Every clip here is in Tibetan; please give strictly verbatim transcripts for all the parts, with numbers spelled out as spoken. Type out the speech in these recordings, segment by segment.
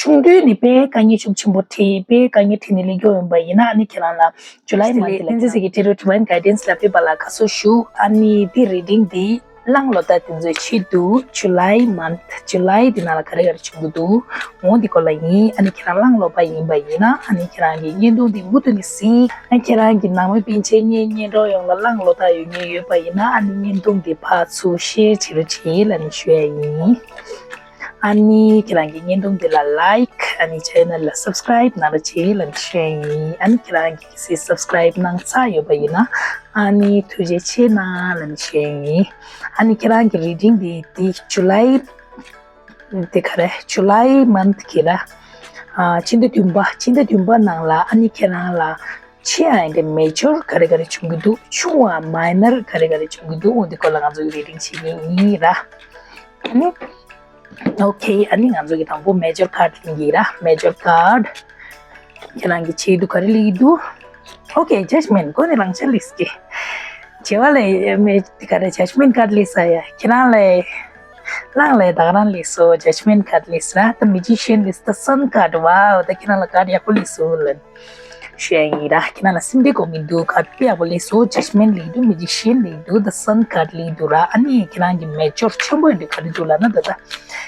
ཆུང་དུས་ནས་དཔེ་དཀའ་ངལ་ཤུགས་ཆེན་པོ་འཕྲད། དཔེ་དཀའ་ངལ་འཕྲད་ནས་སླེབས་ཡོད་པ་ཡིན་ན། ཨ་ནི་ཁྱེད་རང་ལ་ཇུ་ལའི་མན་ཐི་ལ་བསྟན་འཛིན་ཟེར་གྱི་ཊེ་རོ་ཌི་ཝའིན་གྷའི་ཌེན་སི་ལ་ཕེབས་པ་ལ་དགའ་བསུ་ཞུ། ཨ་ནི་དེ་རི་ཌིང་དེ་གླང་ལོ་ཟླ་དེ་ཚོའི་ཆེད་དུ་ཇུ་ལའི་མན་ཐི། ཇུ་ལའི་དེ་ནང་ལ་ག་རེ་ག་རེ་བྱུང་གི་འདུག་འོ་འདི་སྐོར་ལ་ཡིན། ཨ་ནི་ཁྱེད་རང་གླང་ལོ་པ་ཡིན་པ་ཡིན་ན། ཨ་ནི་ཁྱེད་རང་གི་བརྙན་ཐུང་འདི་མུ་མཐུད་ནས་གཟིགས། ཨ་ནི་ཁྱེད་རང་གི་ནང་མི་སྤུན་མཆེད་གཉེན་ཉེ་གྲོགས་ཡོངས་ལ་གླང་ལོ་ཟླ་ཡོད་མཁན་ཡོད་པ་ཡིན་ན། ཨ་ནི་བརྙན་ཐུང་འདི་ཕར་ཚུར་ཤེར་བྱེད་རོགས་བྱེད་ལབ་ནས་ཞུ་ཡ་ཡིན། ཨ་ནི་ཁྱེད་རང་གི་བརྙན་ཐུང་འདི་ལ་ལའིཀ། ཨ་ནི་ཆེ་ནལ་ལ་སབ་སི་ཀ་རའིབ་གནང་རོགས་བྱེད་ལབ་ནས་ཞུ་ཡ་ཡིན། ཨ་ནི་ཁྱེད་རང་གིས་གལ་སྲིད་སབ་སི་ཀ་རའིབ་གནང་ཚར་ཡོད་པ་ཡིན་ན། ཨ་ནི་ཐུགས་རྗེ་ཆེ་གནང་ལབ་ནས་ཞུ་ཡ་ཡིན། ཨ་ནི་ཁྱེད་རང་གི་རི་ཌིང་འདི་འདི་ཇུ་ལའི། འདི་ག་རེ། ཇུ་ལའི་མན་ཐི་གི་ར། ཨ་ཕྱི་ཟླ་བདུན་པ། ཕྱི་ཟླ་བདུན་པ་ནང་ལ་ཨ་ནི་ཁྱེད་རང་ལ་ཆེ་ཨ་ཡིན་ཏེ་མེ་ཇར་ག་རེ་ག་རེ་བྱུང་གི་འདུག་ཆུང་བ་མའི་ནར་ག་རེ་ག་རེ་བྱུང་གི་འདུག་འོ་འདི་སྐོར་ལ་ང་ཚོ་གི་རི་ཌིང་བྱེད་ཀྱི་ཡིན་ར། ཨ་ནི། ཨོ་ཁེ། ཨ་ནི་ང་ཚོ་གི་དང་པོ་མེ་ཇར་ཀཱཌ་ལེན་གྱི་ར། མེ་ཇར་ཀཱཌ། ཁྱེད་རང་གི་ཆེད་དུ་ག་རེ་སླེབས་ཀྱི་འདུག་ཨོ་ཁེ། ཇཇ་མེན་ཊི། གོ་ནས་རང་ཆ་སླེབས་ཀྱི། བྱེ་བ་ལས་མེ་དེ་ག་རེ། ཇཇ་མེན་ཊི་ཀཱཌ་སླེབས་ས་ཡ། ཁྱེད་རང་ལས། གླང་ལས་ད་ག་རང་སླེབས་སོང་། ཇཇ་མེན་ཊི་ཀཱཌ་སླེབས་ས། ད་མེ་ཇི་ཤན་སླེབས་ས། ད་སན་ཀཱཌ། ཝའོ། ད་ཁྱེད་རང་ལ་ཀཱཌ་ཡག་པོ་སླེབས་སོང་ལབ་ཞུ་ཡ་ཡིན་ར། ཁྱེད་རང་ལ་སེམས་ཁྲལ་དགོས་མི་འདུག་ཀཱཌ་དཔེ་ཡག་པོ་སླེབས་སོང་། ཇཇ་མེན་ཊི་སླེབས་འདུག་མེ་ཇི་ཤན་སླེབས་འདུག་ད་སན་ཀཱཌ་སླེབས་འདུག་ར། ཨ་ནི་ཁྱེད་རང་གི་མེ་ཇར་ཆེན་པོ་ཡིན་དུས་ག་རེ་འདུག་ལབ་ན། ད་ད་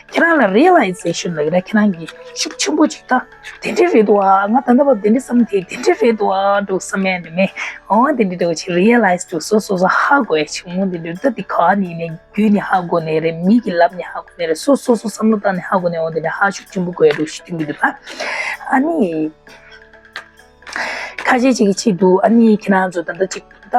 ཁྱེད་རང་ལ་རི་ཡ་ལའི་ཟེ་ཤན་ལབ་ཀྱི་ར། ཁྱེད་རང་གི་ཤུགས་ཆེན་པོ་ཅིག་ད་དེ་འདྲ་རེད་འདུག་ཨ། ང་ད་ལྟ་བར་དེ་འདྲ་བསམ་དེ་དེ་འདྲ་རེད་འདུག་ཨ་འདུག་བསམ་ཡ་འདི་མེད། འོ་དེ་འདྲ་འདུག་ཅིག་རི་ཡ་ལའི་ཛི་འདུག་སོ་སོ་སོ་ཧ་གོ་ཡ་ཅིག་འོ་དེ་འདྲ་ད་དེ་ག་ནས་ནས་རྒྱུད་ནས་ཧ་གོ་ནས་རེད། མི་གི་ལབ་ནས་ཧ་གོ་ནས་རེད། སོ་སོ་སོ་བསམ་བློ་བཏང་ནས་ཧ་གོ་ནས། འོ་དེ་འདྲ་ཧ་ཤུགས་ཆེན་པོ་གོ་ཡ་འདུག་ཞིག་སྟོན་གྱི་འདུག་ད། ཨ་ནི། ཁ་ཤས་ཅིག་གི་ཆེད་དུ་ཨ་ནི་ཁྱེད་རང་ཚོ་ད་ལྟ་ཅིག་ད་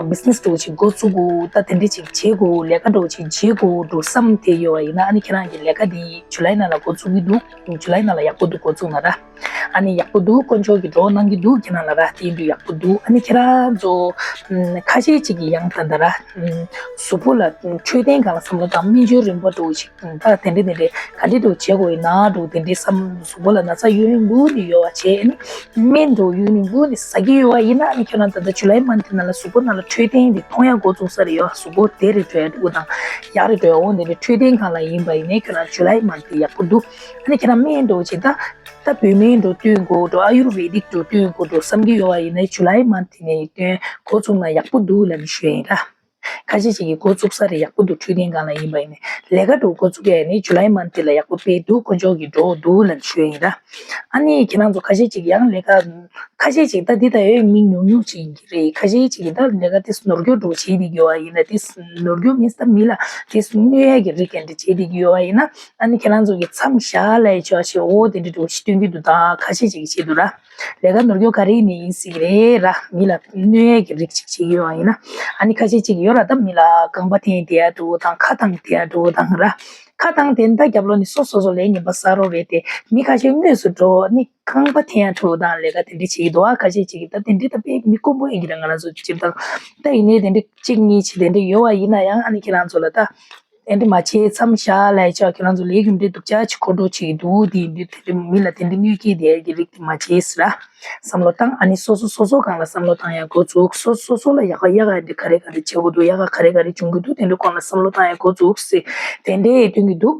བི་ཛི་ནེ་སི་འདྲ་བོ་ཅིག་འགོ་བཙུགས་དགོས། ད་དེ་འདྲ་ཅིག་བྱེད་དགོས། ལས་ཀ་འདྲ་བོ་ཅིག་བྱེད་དགོས་འདྲ་བསམ་དེ་ཡོད་པ་ཡིན་ན། ཨ་ནི་ཁྱེད་རང་གི་ལས་ཀ་དེ་ཇུ་ལའི་ནང་ལ་འགོ་བཙུགས་ཀྱི་འདུག་ཇུ་ལའི་ནང་ལ་ཡག་པོ་འདུག་འགོ་བཙུགས་ན་ར། ཨ་ནི་ཡག་པོ་འདུག་དཀོན་མཆོག་གིས་འགྲོ་གནང་གི་འདུག་ཁྱེད་རང་ལ་ར། དེ་ཡིན་དུས་ཡག་པོ་འདུག་ཨ་ནི་ཁྱེད་རང་ཚོ་ཁ་ཤས་ཅིག་གིས་ཡང་ད་ལྟ་ར་གཟུགས་པོ་ལ་འཕྲོད་བསྟེན་སྒང་ལ་བསམ་བློ་བཏང་། སྨན་བཅོས་རིམ་པ་འདྲ་བོ་ཞིག་ད་དེ་འདྲ་དེ་འདྲ་ག་འདྲ་འདྲ་བོ་བྱེད་དགོས་ཡིན་ན་འདྲ་བོ། དེ་འདྲའི་བསམ། གཟུགས་པོ་ལ་ན་ཚ་ཡོད་ནི་འགུལ་ནི་ཡོད་པ་བྱས་ནི། སྨན་འདྲ་བོ་ཡོད་ནི་འགུལ་ནི་ཟ་གི་ཡོད་པ་ཡིན་ན། ཨ་ནི་ཁྱོད་རང་ད་ལྟ་ཇུ་ལའི་མན་ཐི་ནང་ལ་གཟུགས་པོ་ནང་ལ་འཕྲོད་བསྟེན་དེ་མཐོང་ཡག་འགོ་བཙུགས་ས་རེད་ཡོད། གཟུགས་པོ་བདེ་རེ་འགྲོ་ཡག་འདྲ་བོ་དང་ཡག་རེ་འགྲོ་ཡག་འོ་དེ་འདྲ་འཕྲོད་བསྟེན་སྒང་ལ་ཡིན་པ་ཡིན་ནའི་ཁྱོད་རང་ཇུ་ལའི་མན་ཐི་ཡག་པོ་འདུག་ཨ་ནི་ཁྱེད་རང་སྨན་འདྲ་བོ་ཅིག་ད། ད་བོད་སྨན་འདྲ་བོ་བསྟེན་དགོས་འདྲ་བོ། ཨ་ཡུར་ཝེ་དིག་འདྲ་བོ་བསྟེན་དགོས་འདྲ་བོ་བསམ་གྱི་ཡོད་པ་ཡིན་ན། ཇུ་ལའི་མན་ཐི་ནས་བསྟེན་འགོ་བཙུགས་ན་ཡག་པོ་འདུག་ལབ་ནས་ཞུ་ཡ་ཡིན་ར། ཁ་ཤས་ཅིག་གིས་འགོ་བཙུགས་ས་རེད། ཡག་པོ་འདུག་འཕྲོད་བསྟེན་སྒང་ལ་ཡིན་པ་ཡིན་ནའི། ལས་ཀ་འདྲ་བོ་འགོ་བཙུགས་ཡ་ཡིན་ནའི་ཇུ་ལའི་མན་ཐི་ལ་ཡག་པོ་དཔེ་འདུག་དཀོན་མཆོག་གིས་འགྲོ་འདུག་ལབ་ནས་ཞུ་ཡ་ཡིན་ར། ཨ་ནི་ཁྱེད་རང་ཚོ་ཁ་ཤས་ཅིག་ཡང་ལས་ཀ་ཁ་ཤས་ཅིག་ད་འདི་ད་ཡོད་མི་ཉུང་ཉུང་ཅིག་ཡིན་གྱི་རེད། ཁ་ཤས་ཅིག་གིས་ད་ལས་ཀ་དེ་ནོར་འཁྱོག་འདྲ་བོ་བྱེད་བསྡད་ཀྱི་ཡོད་པ་ཡིན་ན། དེ་ནོར་འཁྱོག་མིན་ད་མི་ལ་དེ་གནོད་ཡ་གི་རིགས་ག་འདྲ་བྱེད་བསྡད་ཀྱི་ཡོད་པ་ཡིན་ན། ཨ་ནི་ཁྱེད་རང་ཚོ་གིས་མཚམས་བཞག་ལབ་ཡ་ཆོག་ཤེས། འོ་དེ་འདྲ་འདྲ་བོ་ཞིག་སྟོན་གྱི་འདུག་ད་ཁ་ཤས་ཅིག་གིས་བྱེད་འདུག་ར། ལས་ཀ་ནོར་འཁྱོག་ག་རེ་ནས་ཡིན་སྲིད་ཀྱི་རེད་ར། མི་ལ་གནོད་ཡས་ཀྱི་རིགས་ཅིག་བྱེད་ཀྱི་ཡོད་པ་ཡིན་ན། ཨ་ནི་ཁ་ཤས་ཅིག་ཡོད་ར། ད་མི་ལ་རྐང་པ་འཐེན་བསྡད་ཡ་འདྲ་བོ་དང་། ཁ་བཏང་བསྡད་ཡ་འདྲ་བོ་དང་ར། ཁ་བཏང་དེ་ད་རྒྱབ་ལོགས་ནས་སོ་སོ་སོ་ལས་ངན་པ་བསགས་རོགས་རེད་དེ། མི་ཁ་ཤས་དངོས་སུ་འགྲོ་ནི་རྐང་པ་འཐེན་ཡ་འདྲ་བོ་དང་ལས་ཀ་དེ་འདྲ་བྱེད་ཀྱི་འདུག་ཨ་ཁ་ཤས་ཅིག་གིས་ད་དེ་འདྲ་ད་དཔེ་མི་དཀོན་པོ་ཡིན་གྱི་རེད། ང་རང་ཚོ་སྤྱིར་བཏང་ད་ཡིན་ནའི་དེ་འདྲ་གཅིག་གཉིས་ཅིག་དེ་འདྲ་ཡོད་པ་ཡིན་ན་ཡང་། ཨ་ནི་ཁྱེད་རང་ཚོ་ལ་ད། དེ་འདྲ་མ་བྱེད། མཚམས་བཞག་ལབ་ཡ་ཆོག་ཁྱེད་རང་ཚོ་ལས་རྒྱུ་འབྲས་སྡུག་ཅག་ཅིག་འཁོར་འགྲོ་བྱེད་ཀྱི་འདུག་དེ་ཡིན་དུས་དེ་འདྲ་མི་ལ་དེ་འདྲ་གནོད་སྐྱེལ་བསྡད་ཡ་གི་རིགས་དེ་མ་བྱེད་ཟེར་ར། བསམ་བློ་བཏང་། ཨ་ནི་སོ་སོ་སོ་སོ་སྒང་ལ་བསམ་བློ་བཏང་ཡ་འགོ་བཙུགས། སོ་སོ་སོ་ལ་ཡག་ག་ཡག་ག་འདི་ག་རེ་ག་རེ་བྱེད་དགོས་འདུག་ཡག་ག་ག་རེ་ག་རེ་བྱུང་གི་འདུག་དེ་འདྲ་སྒང་ལ་བསམ་བློ་བཏང་ཡ་འགོ་བཙུགས་ཟེར་དེ་འདྲ་སྟོན་གྱི་འདུག་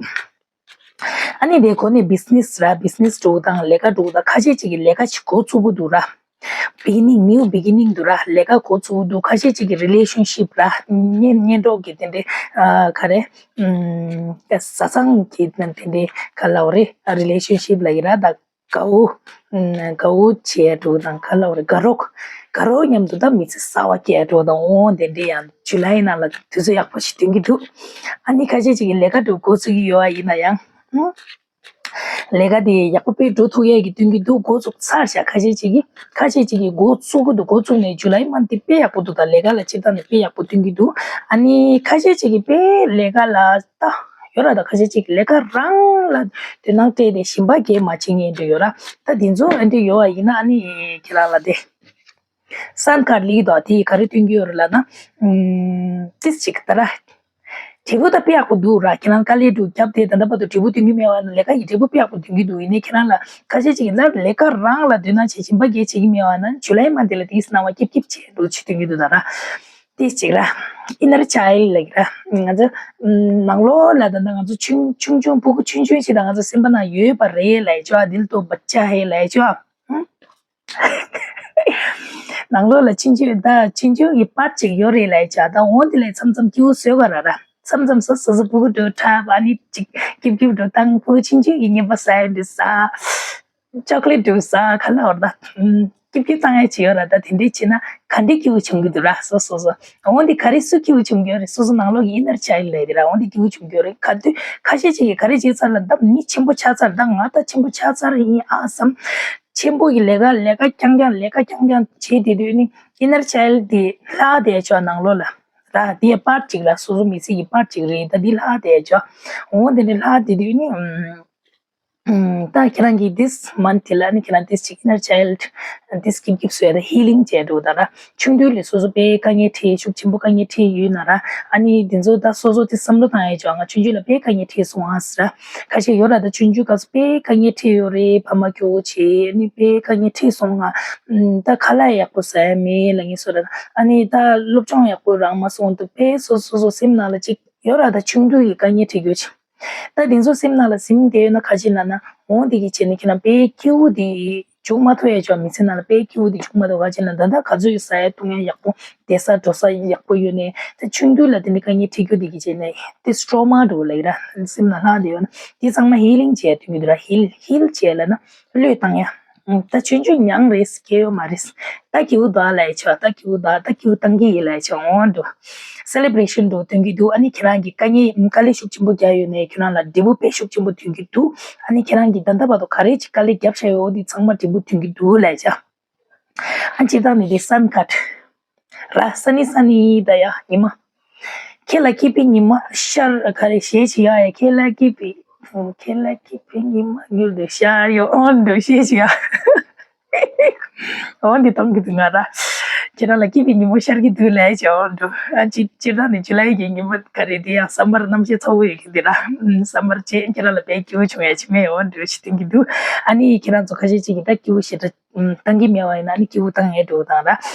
ཨ་ནི་དེ་གོ་ནས་བི་ཛི་ནེ་སི་ར། བི་ཛི་ནེ་སི་འདྲ་བོ་དང་ལས་ཀ་འདྲ་བོ་དང་། ཁ་ཤས་ཅིག་གིས་ལས་ཀ་ཅིག་འགོ་བཙུགས་ཀྱི་འདུག་ར། བི་གི་ནིང་། ནིའུ་བི་གི་ནིང་འདུག་ར། ལས་ཀ་འགོ་བཙུགས་འདུག་ཁ་ཤས་ཅིག་གིས་རི་ལེ་ཤན་ཤིབ་ར། གཉེན་གཉེན་གྲོགས་ཀྱི་དེ་འདྲའི་ཨ་ག་རེ། ཨམ། བཟའ་ཚང་གི་དེ་འདྲའི་ག་ལབ་རེད། རི་ལེ་ཤན་ཤིབ་ལབ་ཀྱི་ར། ད་དགའ་བོ། ཨམ། དགའ་བོ་བྱས་འདྲ་བོ་དང་ག་ལབ་རེད། དགའ་རོགས། དགའ་རོགས་མཉམ་དུ་ད་མི་ཚེ་གསར་པ་སྐྱེལ་འདྲ་བོ་དང་། འོ་དེ་འདྲའི་ཡང་ཇུ་ལའི་ནང་ལ་དུས་ཚོད་ཡག་པོ་ཞིག་སྟོན་གྱི་འདུག་ཨ་ནི་ཁ་ཤས་ཅིག་གིས་ལས་ཀ་འདྲ་བོ་འགོ་བཙུགས་ཀྱི་ཡོད་པ་ཡིན་ན་ཡང་། ཨང་། ལས་ཀ་དེ་ཡག་པོ་དཔེ་འགྲོ་ཐུབ་ཡས་ཀྱི་སྟོན་གྱི་འདུག་འགོ་བཙུགས་ཚར་ཤག་ཁ་ཤས་ཅིག་གིས། ཁ་ཤས་ཅིག་གིས་འགོ་བཙུགས་ཀྱི་འདུག་འགོ་བཙུགས་ནས་ཇུ་ལའི་མན་ཐི་དཔེ་ཡག་པོ་འདུག་ད་ལས་ཀ་ལ་སྤྱིར་བཏང་ནས་དཔེ་ཡག་པོ་སྟོན་གྱི་འདུག་ཨ་ནི་ཁ་ཤས་ཅིག་གིས་དཔེ་ལས་ཀ་ལ་ད་ཡོད་ར། ད་ཁ་ཤས་ཅིག་གིས་ལས་ཀ་རང་ལ་དོ་སྣང་སྤྲད་དེ་ཞིང་པ་སྐྱེལ་མ་བྱེད་མཁན་འདྲ་ཡོད་ར། ད་དེ་ཚོ་ཨ་འདྲ་ཡོད་པ་ཡིན་ན། ཨ་ནི་ཁྱེད་རང་ལ་དེ། སན་ཀར་ལི་དོ་དེ་ག་རེ་སྟོན་གྱི་ཡོད་རེད་ལབ་ན། ཨམ། ཏིས་ཅིག་ད་ར། འབྲས་བུ་ད་དཔེ་ཡག་པོ་འདུག་ར། ཁྱེད་རང་དཀའ་ལས་འདྲ་བོ་བརྒྱབ་སྟེ་ད་ལྟ་བར་དུ་འབྲས་བུ་སྟོན་གྱི་མེད་པ་ན། ལས་ཀ་ཡི་འབྲས་བུ་དཔེ་ཡག་པོ་སྟོན་གྱི་འདུག་ཡིན་ནའི་ཁྱེད་རང་ལ་ཁ་ཤས་ཅིག་གིས་ལ་ལས་ཀ་རང་ལ་དོ་སྣང་བྱེད། ཞིང་པ་སྐྱེལ་བྱེད་ཀྱི་མེད་པ་ན། ཇུ་ལའི་མན་ཐི་ལ་དེའི་སྣང་བ་སྐྱིད་སྐྱིད་བྱས་འདུག་ཅིག་སྟོན་གྱི་འདུག་ད་ར། དེ་གཅིག་ར། inner child ལབ་ཀྱི་ར། ང་ཚོ་ནང་ལོགས་ལ་ད་ལྟ་ང་ཚོ་ཆུང་ཆུང་ཆུང་ཕྲུ་གུ་ཆུང་ཆུང་ཞིག་དང་ང་ཚོ་སེམས་པ་ནང་ཡོད་པ་རེད་ལབ་ཡ་ཆོག་ཨ། दिल तो बच्चा है ལབ་ཡ་ཆོག་ཨ། ནང་ལོགས་ལ་ཆུང་ཆུང་ད་ཆུང་ཆུང་གི་པར་ཅིག་ཡོད་རེད་ལབ་ཡ་ཆོག་ད་འོ་དེ་ལས་མཚམས་མཚམས་སྐྱིད་པོ་བཟོས་ག་ར་ར། མཚམས་མཚམས་སོ་སོ་སོ་ཕྲུ་གུ་འགྲོ་འཁྲབ་ཨ་ནི་ཅིག་སྐྱིབ་སྐྱིབ་འགྲོ་བཏང་ཕྲུ་གུ་ཆུང་ཆུང་གི་རྔན་པ་ཟ་ཡ་འདྲ་ཟ། ཅོག་ལེ་ཊི་འདྲ་ཟ་ག་ལ་བར་ད། སྐྱིད་སྐྱིད་བཏང་ཡ་ཅིག་ཡོད་ར་ད་དེ་འདྲས་བྱས་ན་ག་འདྲས་སྐྱིད་པོ་བྱུང་གི་འདུག་ར་སོ་སོ་སོ། འོ་འདི་ག་རེ་སུ་སྐྱིད་པོ་བྱུང་གི་ཡོད་རེད་སོ་སོ་ནང་ལོགས་ཀྱི་inner child ལབ་དེ་ར་འོ་འདི་སྐྱིད་པོ་བྱུང་གི་ཡོད་རེད་ག་དུས་ཁ་ཤས་ཅིག་གིས་ག་རེ་བྱས་ཚར་ལ་ད་མི་ཆེན་པོ་ཆགས་ཚར་ད་ང་ད་ཆེན་པོ་ཆགས་ཚར་ཡིན་ཨ་བསམ། ཆེན་པོ་གི་ལས་ཀ་ལས་ཀ་རྐྱང་རྐྱང་ལས་ཀ་རྐྱང་རྐྱང་བྱེད་དེ་དུས་ནི་inner child དེ་ལྷག་བསྡད་ཆོག་ནང་ལོགས་ལ་ར་དེ་པར་ཅིག་ལ་སོ་སོ་མི་ཚེ་གི་པར་ཅིག་རེད་ད་འདི་ལྷག་བསྡད་ཆོག་འོ་དེ་འདྲ་ལྷག་བསྡད་དུས་ནི་ཨམ། ད་ཁྱེད་རང་གིས་this month དེ་ལ་ནི་ཁྱེད་རང་this chick inner child this སྐྱིད་སྐྱིད་བཟོས་ད་healing བྱས་འགྲོ་ད་ར། ཆུང་དུས་ལས་སོ་སོ་དཔེ་དཀའ་ངལ་འཕྲད་ཤུགས་ཆེན་པོ་དཀའ་ངལ་འཕྲད་ཡོད་ན་ར། ཨ་ནི་དེ་ཚོ་ད་སོ་སོ་དེ་བསམ་བློ་བཏང་ཡས་ཅོག་ང་ཆུང་ཆུང་ལ་དཔེ་དཀའ་ངལ་འཕྲད་སོང་ཨ་ཟེར་ར། ཁ་ཤས་ཡོད་ར་ད་ཆུང་ཆུང་སྐབས་སུ་དཔེ་དཀའ་ངལ་འཕྲད་ཡོད་རེད་ཕ་མ་སྐྱོ་བོ་བྱས་ཨ་ནི་དཔེ་དཀའ་ངལ་འཕྲད་སོང་ང་། ད་ཁ་ལག་ཡག་པོ་ཟ་ཡ་མེད་ལ་ངས་སོ་ར། ཨ་ནི་ད་སློབ་སྦྱོང་ཡག་པོ་རག་མ་སོང་འདུག་དཔེ་སོ་སོ་སོ་སེམས་ནང་ལ་ཅིག་ཡོད་ར་ད་ཆུང་དུས་ཀྱི་དཀའ་ངལ་འཕྲད་རྒྱུ་ཅིག་ད་དེ་ཚོ་སེམས་ནང་ལ་ཟིན་བསྡད་ཡོད་ན་ཁ་ཅིག་ལབ་ན་འོང་དེ་གི་བྱས་ནས་ཁྱེད་རང་དཔེ་སྐྱིད་པོ་དེ་བྱུང་མ་ཐུབ་ཡ་ཅོག་མི་ཚེ་ནང་ལ་དཔེ་སྐྱིད་པོ་དེ་བྱུང་མ་ཐུབ་ཁ་ཅིག་ལབ་ན་ད་ལྟ་ག་ཚོད་ཟ་ཡ་བཏུང་ཡ་ཡག་པོ་བསྡད་ས་འགྲོ་ས་ཡག་པོ་ཡོད་ནས་ད་ཆུང་དུས་ལ་དེ་འདྲ་དཀའ་ངལ་འཕྲད་རྒྱུ་དེ་གི་བྱས་ནས་དེ་སི་ཊོ་མ་འགྲོ་ལབ་ཡ་ར་སེམས་ནང་ལྷག་བསྡད་ཡོད་ན་དེ་ཚང་མ་ཧི་ལིང་བྱས་དུས་གི་འདུག་ར་ཧིལ་ཧིལ་བྱས་ལབ་ན་བློས་བཏང་ཡ། ད་ཆུང་ཆུང་མྱང་རེད་སྐྱེ་ཡོད་མ་རེད། ད་སྐྱིད་པོ་ད་ལབ་ཡ་ཆོག་ད་སྐྱིད་པོ་ད་ད་སྐྱིད་པོ་བཏང་གི་ཡིན་ལབ་ཡ་ཆོག་འོང་འགྲོ། སེ་ལེ་བྷི་རེ་ཤན་འགྲོ་སྟོན་གི་འདུག་ཨ་ནི་ཁྱེད་རང་གི་དཀའ་ངལ་དཀའ་ལས་ཤུགས་ཆེན་པོ་རྒྱག་ཡོད་ནས་ཁྱེད་རང་ལ་འབྲས་བུ་དཔེ་ཤུགས་ཆེན་པོ་ཐོན་གི་འདུག་ཨ་ནི་ཁྱེད་རང་གི་ད་ལྟ་བར་དུ་ག་རེ་ཅིག་དཀའ་ལས་བརྒྱབ་བཞག་ཡོད་འོ་དེ་ཚང་མ་འབྲས་བུ་ཐོན་གི་འདུག་ལབ་ཡ་ཆོག་ཨ་སྤྱིར་བཏང་ནི་དེ་སན་ཁ་ཊ། ར་ས་ནི་ས་ནི་ད་ཡ་ཉི་མ། ཁྱེད་ལ་སྐྱིད་པའི་ཉི་མ་ཤར་ག་རེ་ཞེས་བྱ་ཡ་ཁྱེད་ལ་སྐྱིད་པའི་ཁྱེད་ལ་སྐྱིད་པའི་ཉི་མ་མྱུར་དུ་ཤར་ཡོང་འོང་འགྲོ་ཞེས་བྱ་ཡ། འོ་འདི་གཏོང་གི་འདུག་ང་ར། ཁྱེད་རང་ལ་སྐྱིད་པའི་ཉི་མ་ཤར་གྱི་འདུག་ལབ་བྱ་འོང་འགྲོ། ཨ་ཅི་སྤྱིར་བཏང་ནི་ཇུ་ལའི་གི་ཉི་མ་ག་རེ་དེ་ཡང་སམ་མར་གནམ་གཤིས་ཚ་བོ་ཡོད་ཀྱི་འདི་ར། སམ་མར་བྱས་ཁྱེད་རང་ལ་དཔེ་སྐྱིད་པོ་བྱུང་ཡ་ཅི་མེད་འོང་འགྲོ་ཞེས་སྟོན་གྱི་འདུག་ཨ་ནི་ཁྱེད་རང་ཚོ་ཁ་ཤས་ཅིག་གིས་ད་སྐྱིད་པོ་ཞེ་དྲག་བཏང་གི་མེད་པ་ཡིན་ན་ནི་སྐྱིད་པོ་བཏང་ཡས་འགྲོ་དང་ར།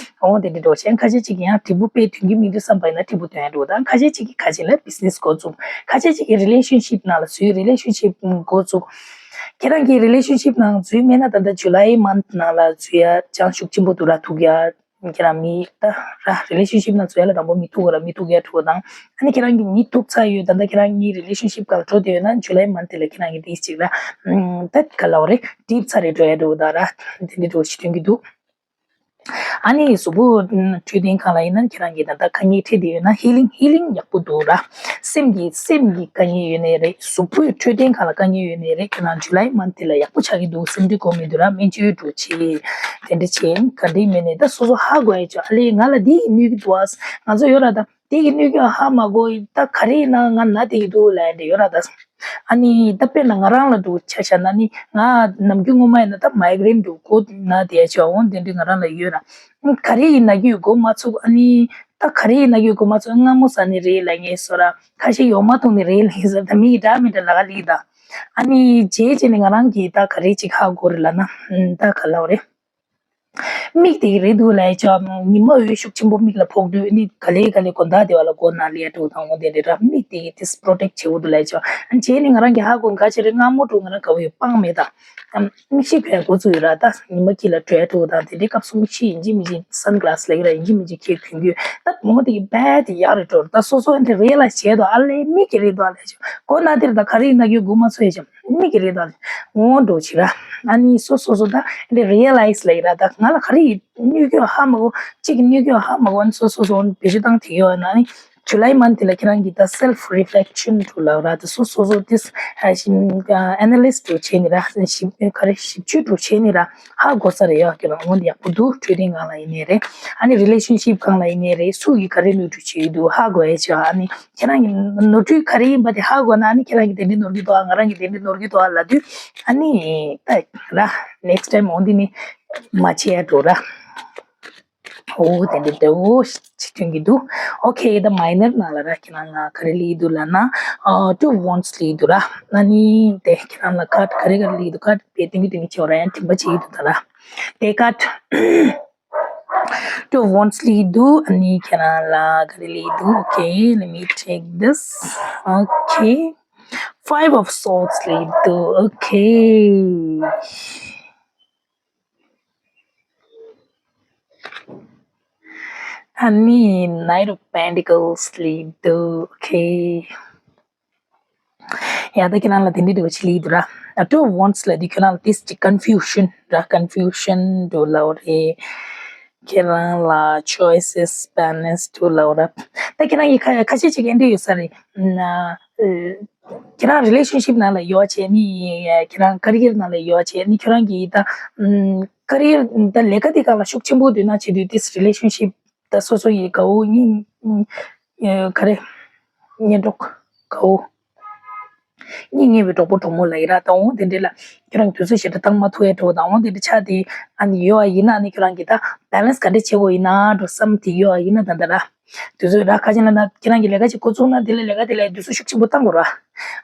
འོ་དེ་འདྲ་འགྲོ་བྱས་ཁ་ཤས་ཅིག་ཡང་འབྲས་བུ་དཔེ་ཐོན་གྱི་མི་འདུག་བསམ་པ་ཡིན་ན་འབྲས་བུ་ཐོན་ཡས་འགྲོ་དང་ཁ་ཤས་ཅིག་གིས་ཁ་ཅིག་ལ་བི་ཛི་ནེ་སི་འགོ་བཙུགས། ཁ་ཤས་ཅིག་གིས་རི་ལེ་ཤན་ཤིབ་ནང་ལ་འཛུལ་རི་ལེ་ཤན་ཤིབ་འགོ་བཙུགས། ཁྱེད་རང་གིས་རི་ལེ་ཤན་ཤིབ་ནང་འཛུལ་མེད་ན་ད་ལྟ་ཇུ་ལའི་མན་ཐི་ནང་ལ་འཛུལ་ཡ་ཅང་ཤུགས་ཆེན་པོ་འདུག་ར་ཐུག་ཡ། ཁྱེད་རང་མི་ད་ར་རི་ལེ་ཤན་ཤིབ་ནང་འཛུལ་ཡ་ལ་དང་པོ་མི་ཐུག་གོ་ར་མི་ཐུག་ཡ་འགྲོ་དང་། ཨ་ནི་ཁྱེད་རང་གི་མི་ཐུག་ཚར་ཡོད་ད་ལྟ་ཁྱེད་རང་གཉིས་རི་ལེ་ཤན་ཤིབ་སྒང་འགྲོ་བསྡད་ཡོད་ན་ཇུ་ལའི་མན་ཐི་ལ་ཁྱེད་རང་གི་དེ་ཅིག་ལ་ད་ག་ལབ་རེད་འགྲིབ་ཚར་རེད་འགྲོ་ཡ་འགྲོ་ད་ར་དེ་འདྲ་འགྲོ་ཞིག་ཐོན་གྱི་འདུག་ཨ་ནི་གཟུགས་པོ་འཕྲོད་བསྟེན་སྒང་ལ་ཡིན་ན་ཁྱེད་རང་གིས་ད་ལྟ་དཀའ་ངལ་འཕྲད་བསྡད་ཡོད་ན་ཧི་ལིང་ཧི་ལིང་ཡག་པོ་འདུག་ར། སེམས་ཀྱི་སེམས་ཀྱི་དཀའ་ངལ་ཡོད་ནའི་རེད་གཟུགས་པོའི་འཕྲོད་བསྟེན་སྒང་ལ་དཀའ་ངལ་ཡོད་ནའི་རེད་ཁྱེད་རང་ཇུ་ལའི་མན་ཐི་ལ་ཡག་པོ་ཆགས་ཀྱི་འདུག་སེམས་ཁྲལ་དགོས་མི་འདུག་ར་སྨན་བཅོས་འགྲོ་བྱེད། དེ་འདྲ་བྱེད་ག་འདྲ་མེད་ནའི་ད་སོ་སོ་ཧ་གོ་ཡ་ཅོ་ཨ་ལེ་ང་ལ་འདི་ཡིན་ནུས་ཀྱི་འདུག་ཨ། ང་ཚོ་ཡོད་ར་ད་འདི་ཡིན་ནུས་ཀྱི་ཧ་མ་གོ་ཡི་ད་ག་རེ་ཡིན་ན་ང་ན་དེ་ཡི་འདུག་ལབ་ཡ་འདྲ་ཡོད་ར་ད། ཨ་ནི་ད་དཔེར་ན་ང་རང་ལ་འདུག་ཆ་བཞག་ན་ནི་ང་ནམ་རྒྱུན་སྔོན་མ་ཡིན་ན་ད་མའི་གྷི་རེན་འདུག་མགོ་ན་དེ་ཡ་ཅོ་འོང་དེ་འདྲ་ང་རང་ལ་ཡོད་ར། ག་རེ་ཡིན་ན་རྒྱུ་མགོ་མ་ཚུགས་ཨ་ནི་ད་ག་རེ་ཡིན་ན་རྒྱུ་མགོ་མ་ཚུགས་སྔ་མོ་ཟ་ནི་རེད་ལབ་ངེས་སོ་ར། ཁ་ཤས་ཡོང་མ་ཐུབ་ནི་རེད་ལབ་ངེས་སོ་ད་མི་ཡི་འདྲ་མི་འདྲ་ལ་ག་ལི་ད། ཨ་ནི་རྗེས་རྗེས་ནས་ང་རང་གིས་ད་ག་རེ་ཅིག་ཧ་གོ་རེད་ལབ་ན་ད་ག་ལབ་རེད། མིག་དེ་གི་རེད་འདུག་ལབ་ཡ་ཅོ་ཉི་མ་འོད་ཤུགས་ཆེན་པོ་མིག་ལ་ཕོག་དུས་ནི་ག་ལེ་ག་ལེ་དགོང་དག་དེ་བ་ལ་མགོ་ན་ལི་ཡ་འགྲོ་དང་འོ་དེ་རེད་ར་མིག་དེ་གི་དེ་པྲོ་ཊེག་བྱེད་དགོས་འདུག་ལབ་ཡ་ཅོ་ཨ་རྗེས་ནས་ང་རང་གི་ཧ་གོ་ག་ཅི་རེད་སྔ་མོ་འགྲོ་ང་རང་ག་བའི་སྤང་མེད་ད། མིག་ཤེལ་གྱོན་འགོ་ཚུགས་ཡོད་ར་ད་ཉི་མ་དཀྱིལ་ལ་བྲོས་འགྲོ་དང་དེ་འདྲའི་སྐབས་སུ་མིག་ཤེལ་ཡིན་གཅིག་མིན་གཅིག་སན་ག་ལ་སི་ལབ་ཀྱི་ར་ཡིན་གཅིག་མིན་གཅིག་ཁྱེད་གྱོན་གྱི་ད་མོ་དེ་གི་བད་དེ་ཡག་རེད་འགྲོ་ད་སོ་སོ་འདི་རེ་ལ་བྱས་དོ་ཨ་ལེ་མིག་གི་རེད་དོ་ཨ་ལེ་ཅོ་གོ་ན་དེར་ད་ག་རེ་ཡིན་ན་གྱོད་དགོས་མ་ཚོད་ཅམ། མིག་གི་རེད་ད། འོང་འགྲོ་ཆི་ར། ཨ་ནི་སོ་སོ་སོ་ད་འདི་རི་ཡ་ལའི་ཟི་ལ་ཡི་ར་ད་ང་ལ་ག་རེ་ཡིན་གནོད་སྐྱོན་ཧ་མ་གོ་གཅིག་གི་གནོད་སྐྱོན་ཧ་མ་གོ་ཨ་ནི་སོ་སོ་སོ་བེད་སྤྱོད་བཏང་དེ་ཡོད་ན་ཨ་ནི་ཇུ་ལའི་མན་ཐི་ལ་ཁྱེད་རང་གི་ད་སེལ་ཕི་རི་ཕི་ལེག་ཤན་འགྲོ་ལ་ར་ད་སོ་སོ་སོ་ཏིས་ཨ་ནི་ལི་སི་འགྲོ་བྱས་ནི་ར་ཞིབ་ག་རེ་ཞིབ་དཔྱོད་འགྲོ་བྱས་ནི་ར་ཧ་གོ་ས་རེད་ཡ་ཁྱེད་རང་འོང་འདི་ཡག་པོ་འདུག་འཕྲོད་བསྟེན་སྒང་ལ་ཡིན་ནའི་རེད་ཨ་ནི་རི་ལེ་ཤན་ཤིབ་སྒང་ལ་ཡིན་ནའི་རེད་སུ་ཡིས་ག་རེ་ནོར་འཁྲུལ་བྱས་ཡོད་འདུག་ཧ་གོ་ཡ་ཆ་ཨ་ནི། ཁྱེད་རང་གི་ནོར་འཁྲུལ་ག་རེ་ཡིན་པ་དེ་ཧ་གོ་ན་ཨ་ནི་ཁྱེད་རང་གི་དེ་འདྲའི་ནོར་གྱི་འདུག་ཨ་ང་རང་གི་དེ་འདྲའི་ནོར་གྱི་འདུག་ཨ་ལབ་དུས་ཨ་ནི་ད་ར་ནེགསི་ཊའིམ་འོང་དེ་ནི་མ་བྱེད་ཡ་འགྲོ་ར། འོ་དེ་འདྲའི་འདྲ་བོ་ཞིག་ཐོན་གྱི་འདུག་ཨོ་ཁེ་ད་མའི་ནར་ནང་ལ་ར་ཁྱེད་རང་ང་ག་རེ་ལི་འདུག་ལབ་ན་ཨ་ཊུ་ཝོན་སི་ལི་འདུག་ར། ཨ་ནི་དེ་ཁྱེད་རང་ལ་ཁ་ཊི་ག་རེ་ག་རེ་ལི་འདུག་ཁ་ཊི་དཔེ་སྟོན་གྱི་སྟོན་གྱི་བྱེད་ར་ཡང་དྲན་པ་བྱེད་ཀྱི་འདུག་ད་ར། དེ་ཁ་ཊི། Two of Wands སླེབས་འདུག་ཨ་ནི་ཁྱེད་རང་ལ་ག་རེ་སླེབས་འདུག Okay, let me take this. Okay. Five of Swords སླེབས་འདུག Okay. ཨ་ནི་Knight of Pentacles སླེབས་འདུག Okay. ཡ་ད་ཁྱེད་རང་ལ་དེ་འདྲའི་འདྲ་བ་ཅིག་སླེབས་འདུག་ར། Two of Wands ལབ་དུས་ཁྱེད་རང་ལ་ཏིས་ཅིག་confusion ར། Confusion འདྲ་ལབ་རེད། ཁྱེད་རང་ལ་choices balance འདྲ་ལབ་ར། ད་ཁྱེད་རང་གི་ཁ་ཁ་ཤས་ཅིག་ཨེ་འདྲ་ཡོད་ས་རེད། ན་ཨ་ཁྱེད་རང་relationship ནང་ལ་ཡོད་བྱས་ནི་ཁྱེད་རང་career ནང་ལ་ཡོད་བྱས་ནི་ཁྱེད་རང་གི་ད་career ད་ལས་ཀ་དེ་སྒང་ལ་ཤུགས་ཆེན་པོ་འདོན་ན་བྱེད་དུས་ཏིས་relationship ད་སོ་སོ་ཡི་དགའ་བོ་གཉིས་ག་རེ་གཉེན་གྲོགས་དགའ་བོ། གཉིས་ཉེ་བའི་གྲོགས་པོ་གྲོགས་མོ་ལ་ཡི་ར་དང་འོང་དེ་འདྲ་ལ་ཁྱོད་རང་དུས་ཚོད་ཞེ་དྲག་བཏང་མ་ཐུབ་ཡ་འགྲོ་དང་འོང་དེ་འདྲ་ཆགས་ཏེ་ཨ་ནི་ཡོད་ཨ་ཡིན་ན་ཨ་ནི་ཁྱོད་རང་གི་ད་balance ག་འདྲ་བྱེད་དགོས་ཡིན་ན་འགྲོ་བསམ་དེ་ཡོད་ཨ་ཡིན་ན་ད་ལྟ་ར་དུས་ཚོད་ར་ཁ་ཅན་ལ་ན་ཁྱེད་རང་གི་ལས་ཀ་ཅིག་འགོ་བཙུགས་ན་དེ་ལ་ལས་ཀ་དེ་ལ་དུས་ཚོད་ཤུགས་ཆེན་པོ་བཏང་དགོས་ར།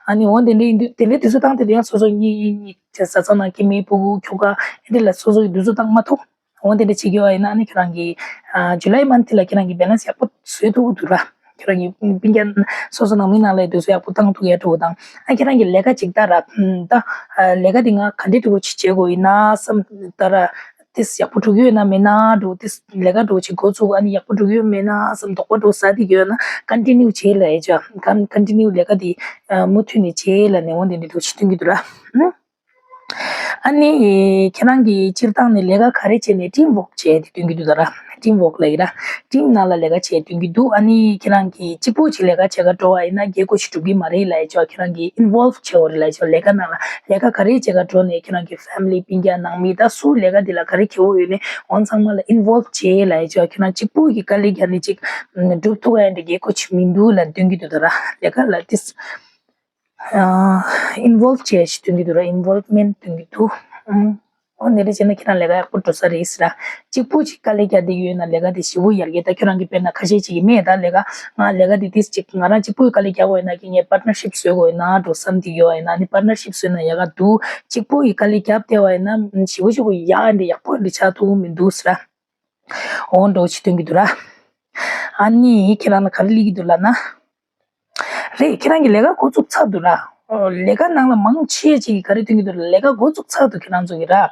ཨ་ནི་འོང་དེ་འདྲ་ཡིན་དུས་དེ་འདྲ་དུས་ཚོད་བཏང་དེ་དུས་ཡང་སོ་སོ་གཉིས་གཉིས་གཉིས་བཟའ་ཚང་ནང་སྐྱེ་དམན་སྤུ་གུ་ཁྱོ་ག་ཨེ་འདྲ་ལ་སོ་སོ་གི་དུས་ཚོད་བཏང་མ་ཐུབ། འོ་དེ་འདྲ་བྱེད་ཀྱི་ཡོད་ཡིན་ན་ཨ་ནི་ཁྱེད་རང་གི་ཨ་July month དེ་ལ་ཁྱེད་རང་གི་balance ཡག་པོ་བཟོས་ཐུབ་ཀྱི་འདུག་ར། ཁྱེད་རང་གི་སྤུན་ཀྱག་སོ་སོ་ནང་མི་ནང་ལ་དུས་ཚོད་ཡག་པོ་བཏང་ཐུབ་ཡ་འགྲོ་དང་ཨ་ཁྱེད་རང་གི་ལས་ཀ་ཅིག་ལྟ་ར་ད་ལས་ཀ་དེ་ང་ག་འདྲ་འགྲོ་ཅིག་བྱེད་དགོས་ཡིན་ན་བསམ་ད་ར་ཏིས་ཡག་པོ་འགྲོ་གི་ཡོད་ན་མེད་ན་འགྲོ་ཏིས་ལས་ཀ་འགྲོ་ཅིག་འགོ་བཙུགས་ཨ་ནི་ཡག་པོ་འགྲོ་གི་ཡོད་མེད་ན་བསམ་དོགས་པ་འགྲོ་ས་དེ་ཡོད་ན་continue བྱེད་ལ་ཡ་ཅག་continue ལས་ཀ་དེ་མུ་མཐུད་ནས་བྱེད་ལ་ནས་འོ་དེ་འདྲ་འགྲོ་ཅིག་སྟོན་གྱི་འདུག་ར། ཨ་ནི། ཁྱེད་རང་གིས་སྤྱིར་བཏང་ནས་ལས་ཀ་ག་རེ་བྱས་ནས་team work བྱས་ཏེ་སྟོན་གྱི་འདུག་ད་ར། team work ལབ་ཀྱི་ར། team ནང་ལ་ལས་ཀ་བྱས་སྟོན་གྱི་འདུག་ཨ་ནི་ཁྱེད་རང་གིས་གཅིག་པོ་ཅིག་ལས་ཀ་བྱེད་ག་འགྲོ་བ་ཡིན་ན་རྒྱལ་སྒོ་ཞིག་སྒྲུབ་ཀྱི་མ་རེད་ལབ་ཡ་ཅོག་ཁྱེད་རང་གིས་involve བྱེད་དགོས་རེད་ལབ་ཡ་ཅོག་ལས་ཀ་ནང་ལ་ལས་ཀ་ག་རེ་བྱེད་ག་འགྲོ་ནས་ཁྱེད་རང་གི་family སྤུན་ཀྱག་ནང་མི་ད་སུ་ལས་ཀ་འདི་ལ་ག་རེ་བྱེད་དགོས་ཡོད་ནས་འོ་ཚང་མ་ལ་involve བྱེད་ལབ་ཡ་ཅོག་ཁྱེད་རང་གཅིག་པོ་གིས་དཀའ་ལས་རྒྱག་ནས་ཅིག་སྒྲུབ་ཐུབ་ག་ཡ་འདི་རྒྱལ་སྒོ་ཞིག་མི་འདུག་ལབ་སྟོན་གྱི་འདུག་ད་ར་ལས་ཀ་ལ་ཏིས། involve བྱས་ཞེས་སྟོན་གྱི་འདུག་ར། involvement སྟོན་གྱི་འདུག་ཨང་། འོ་འདི་འདྲ་བྱས་ན་ཁྱེད་རང་ལས་ཀ་ཡག་པོ་འགྲོ་ས་རེད་ཟེར་ར། གཅིག་པུ་ཅིག་དཀའ་ལས་རྒྱག་བསྡད་ཡོད་ན་ལས་ཀ་དེ་ཞེ་པོ་ཡར་རྒྱས། ད་ཁྱོད་རང་གི་དཔེར་ན་ཁ་ཤས་ཅིག་གིས་མེད་ད་ལས་ཀ་ང་ལས་ཀ་དེ་ཏིས་ཅིག་ང་རང་གཅིག་པུས་དཀའ་ལས་རྒྱག་དགོས་ན་ཀྱི་ངས་partnership བཟོ་དགོས་ན་འགྲོ་བསམ་དེ་ཡོད་ཡིན་ན་ནི་partnership བཟོས་ན་ཡག་ག་འདུག་གཅིག་པུ་ཡིས་དཀའ་ལས་རྒྱབ་བསྡད་པ་ཡིན་ན་ཞེ་པོ་ཞེ་པོ་ཡག་འདི་ཡག་པོ་འདི་ཆགས་ཐུབ་ཀྱི་མི་འདུག་ཟེར་ར། འོ་འདྲ་བོ་ཅིག་སྟོན་གྱི་འདུག་ར། ཨ་ནི་ཁྱེད་རང་ལ་ག་རེ་སླེབས་ཀྱི་འདུག་ལབ་ན། རེད། ཁྱེད་རང་གི་ལས་ཀ་འགོ་བཙུགས་ཚར་འདུག་ར། ཨོ། ལས་ཀ་ནང་ལ་མང་ཆེ་ཅིག་གིས་ག་རེ་སྟོན་གྱི་འདུག་ར། ལས་ཀ་འགོ་བཙུགས་ཚར་འདུག་ཁྱེད་རང་ཚོ་གིས་ར།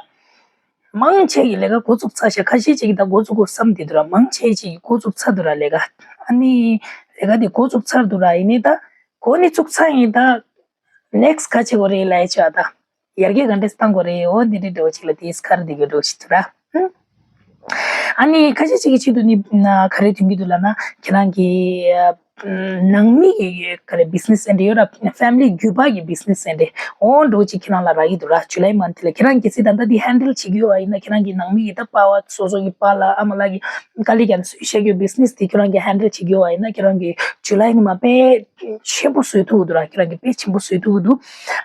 མང་ཆེ་གིས་ལས་ཀ་འགོ་བཙུགས་ཚར་ཤག་ཁ་ཤས་ཅིག་གིས་ད་འགོ་བཙུགས་དགོས་བསམ་བསྡད་འདུག་ར། མང་ཆེ་ཅིག་གིས་འགོ་བཙུགས་ཚར་འདུག་ར་ལས་ཀ། ཨ་ནི། ལས་ཀ་དེ་འགོ་བཙུགས་ཚར་འདུག་ར། ཡིན་ནའི་ད། འགོ་ནི་བཙུགས་ཚར་ཡིན་ད། next ག་བྱེད་དགོས་རེད་ལབ་ཡ་ཆོག་ད། ཡར་རྒྱས་ག་འདྲས་བཏང་དགོས་རེད། འོ་འདི་འདྲས་འདྲ་བོ་ཅིག་ལ་དེའི་ཁར་འདི་གའི་འདྲ་བོ་ཞིག་འདུག་ར། ཧུམ། ཨ་ནི་ཁ་ཤས་ཅིག་གི་ཆེད་དུ་ནི་ན་ག་རེ་སྟོན་གྱི་འདུག་ལབ་ན་ཁྱེད་རང་གི་ཨ་ནང་མི་གི་ཡོད་ག་རེ་business center ཡོད་ར། family བརྒྱུད་པ་གི་business center འོ་འདྲ་བོ་ཅིག་ཁྱེད་རང་ལ་རག་གི་འདུག་ར། July month ལ་ཁྱེད་རང་གི་སྲིད་ད་ལྟ་འདི་handle བྱེད་ཀྱི་ཡོད་པ་ཡིན་ན་ཁྱེད་རང་གི་ནང་མི་གི་ད་པ་ཕ་སོ་སོ་གི་པཱ་ལགས་ཨ་མ་ལགས་ཀྱི་དཀའ་ལས་ཀྱང་བཤད་རྒྱུ་business དེ་ཁྱེད་རང་གི་handle བྱེད་ཀྱི་ཡོད་པ་ཡིན་ན་ཁྱེད་རང་གི་July ནི་མ་དཔེ་ཆེན་པོ་བཟོས་ཐུབ་ཀྱི་འདུག་ར། ཁྱེད་རང་གིས་དཔེ་ཆེན་པོ་བཟོས་ཐུབ་ཀྱི་འདུག་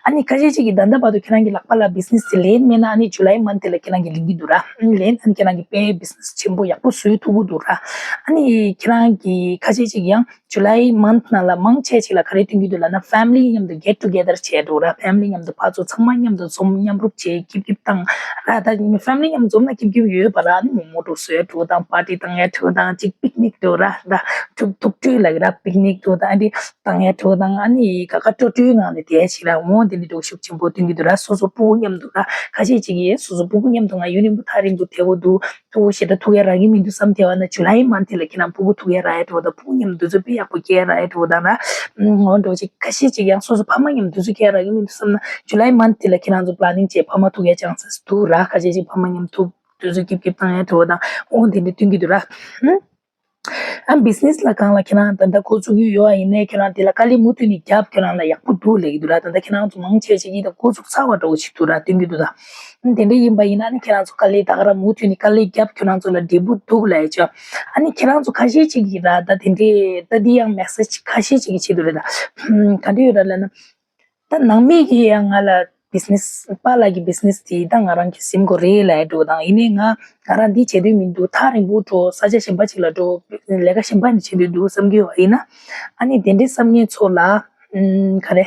ཨ་ནི་ཁ་ཤས་ཅིག་གིས་ད་ལྟ་བར་དུ་ཁྱེད་རང་གི་ལག་པ་ལ་business དེ་ལེན་མེད་ན་ཨ་ནི་July month དེ་ལ་ཁྱེད་རང་གིས་ལེན་གྱི་འདུག་ར། ཨ་ནི་ལེན་ཨ་ནི་ཁྱེད་རང་གིས་དཔེ་business ཆེན་པོ་ཡག་པོ་བཟོས་ཐུབ་ཀྱི་འདུག་ར། ཨ་ནི་ཁྱེད་རང་གིས་ཁ་ཤས་ཅིག་ཡང་July month ནང་ལ་མང་ཆེ་ཅིག་ལ་ག་རེ་སྟོན་གྱི་འདུག་ལབ་ན་family མཉམ་དུ་get together བྱས་འདུག་ར། family མཉམ་དུ་ཕར་ཚུར་ཚང་མ་མཉམ་དུ་འཛོམས་མཉམ་རུབ་བྱས་སྐྱིད་སྐྱིད་བཏང་ར། ད་family མཉམ་འཛོམས་ན་སྐྱིད་སྐྱིད་ཡོད་པ་ར། ཨ་ནི་མོག་མོག་འདྲ་བཟོས་འདུག་དང་party བཏང་ཡ་འདྲ་བོ་དང་ཅིག་picnic འདྲ་བོ་ར། ད་ཐུག་ཐུག་འཕྲད་ལབ་ཀྱི་ར། picnic འདྲ་བོ་དང་ཨ་འདི། བཏང་ཡ་འདྲ་བོ་དང་ཨ་ནི་ཀ་ཀ་སྤྲོ་སྤྲོའི་ངང་ནས་བསྡད་ཡ་ཞིག་ར། འོ་འདི་འདྲ་འདྲ་བོ་ཤུགས་ཆེན་པོ་སྟོན་གྱི་འདུག་ར། སོ་སོ་སྤུ་གུ་མཉམ་དུ་ར། ཁ་ཤས་ཅིག་གིས་སོ་སོ་སྤུ་གུ་མཉམ་དུ་ང་ཡུན་རིང་པོ་ཐག་རིང་པོ་བསྡད་དགོས་འདུག་སྤུ་གུ་ཞེ་དྲག་ཐུག་ཡ་རག་གི་མི་འདུག་བསམ་བསྡད་པ་ན་July month དེ་ལ་ཁྱེད་རང་སྤུ་གུ་ཐུག་ཡ་རག་ཡ་འདྲ་བོ་དང་སྤུ་གུ་མཉམ་དུས་ཚོད་སྤེལ་ཡག་པོ་སྐྱེལ་ཡ་རག་ཡ་འདྲ་བོ་དང་ར། འོ་འདྲ་བོ་ཅིག་ཁ་ཤས་ཅིག་ཡང་སོ་སོ་ཕ་མ་མཉམ་དུས་ཚོད་སྐྱེལ་ཡ་རག་གི་མི་འདུག་བསམ་ན་July month དེ་ལ་ཁྱེད་རང་ཚོ་planning བྱས་ཕ་མ་ཐུག་ཡ་chance འདུག་ར། ཁ་ཤས་ཅིག་ཕ་མ་མཉམ་ཐུག་དུས་ཚོད་སྐྱིད་སྐྱིད་བཏང་ཡ་འདྲ་བོ་དང་འོ་དེ་འདྲ་སྟོན་གྱི་འདུག་ར། ཨ་business ལ་སྒང་ལ་ཁྱེད་རང་ད་ལྟ་འགོ་བཙུགས་ཀྱི་ཡོད་པ་ཡིན་ནའི་ཁྱེད་རང་དེ་ལ་དཀའ་ལས་མུ་མཐུད་ནས་རྒྱབ་ཁྱེད་རང་ལ་ཡག་པོ་འདུག་ལབ་ཀྱི་འདུག་ར། ད་ལྟ་ཁྱེད་རང་ཚོ་མང་ཆེ་ཆེ་གིས་ད་འགོ་བཙུགས་ཚར་བ་འདྲ་བོ་ཞིག་འདུག་ར་སྟོན་གྱི་འདུག་ད། ཨ་དེ་འདྲ་ཡིན་པ་ཡིན་ན་ནི་ཁྱེད་རང་ཚོ་དཀའ་ལས་ད་ག་རང་མུ་མཐུད་ནས་དཀའ་ལས་རྒྱབ་ཁྱེད་རང་ཚོ་ལ་འབྲས་བུ་འདུག་ལབ་ཡ་ཅོ། ཨ་ནི་ཁྱེད་རང་ཚོ་ཁ་ཤས་ཅིག་གིས་ར་ད་དེ་འདྲའི་ད་འདི་ཡང་message ཁ་ཤས་ཅིག་གི་ཆེད་དུ་རེད་ད། ག་འདྲ་ཡོད་ར་ལབ་ན། ད་ནང་མི་གིས་ཡང་ང་ལ་business པཱ་ལགས་ཀྱི་business དེ་ད་ང་རང་གི་ཟིན་དགོས་རེད་ལབ་ཡ་འདྲ་བོ་དང་ཡིན་ནའི་ང་ང་རང་འདི་བྱེད་འདོད་མི་འདུག་ཐག་རིང་པོ་འགྲོ་ས་ཆ་གཞན་པ་ཅིག་ལ་འགྲོ་ལས་ཀ་གཞན་པ་ནས་བྱེད་འདོད་འདུག་བསམ་གྱི་ཡོད་པ་ཡིན་ན་ཨ་ནི་དེ་འདྲའི་བསམ་མཁན་ཚོ་ལ་ཨུམ་ག་རེ་